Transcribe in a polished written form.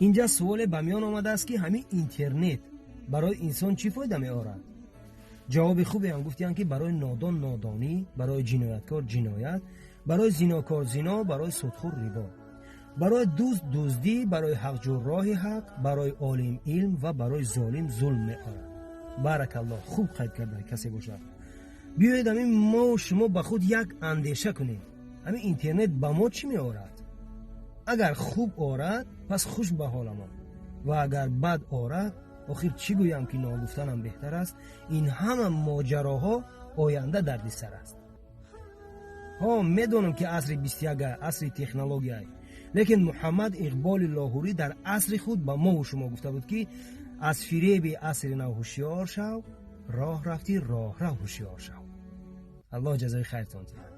Инҷа суоле ба миён омадааст, ки ҳамин интернет барои инсон чӣ фоида меорад? Ҷавоби хубеам гуфтиянд, ки барои нодон нодонӣ, барои ҷинояткор ҷиноят, барои зинокор зино, барои судхӯр рибо, барои дузд дуздӣ, барои ҳақҷӯ роҳи ҳақ, барои олим илм ва барои золим зулм меорад. Баракаллоҳ, хуб қайд карда касе бошад. Биёед, ҳамин мо шумо ба худ як андеша кунем: ҳамин интернет ба мо чӣ меорад? Агар хуб орад, пас хуш ба ҳоламон, ва агар бад орад, охир чӣ гӯям, ки ногуфтанам беҳтар аст. Ин ҳама моҷароҳо оянда дардисар аст. Ҳо, медонам, ки асри 21, асри технология, лекин Муҳаммад Иқболи Лоҳурӣ дар асри худ ба мову шумо гуфта буд, ки аз фиреби асри нав ҳушёр шав, роҳ рафтӣ, роҳрав ҳушёр шав. Аллоҳ ҷазои хайртон диҳад.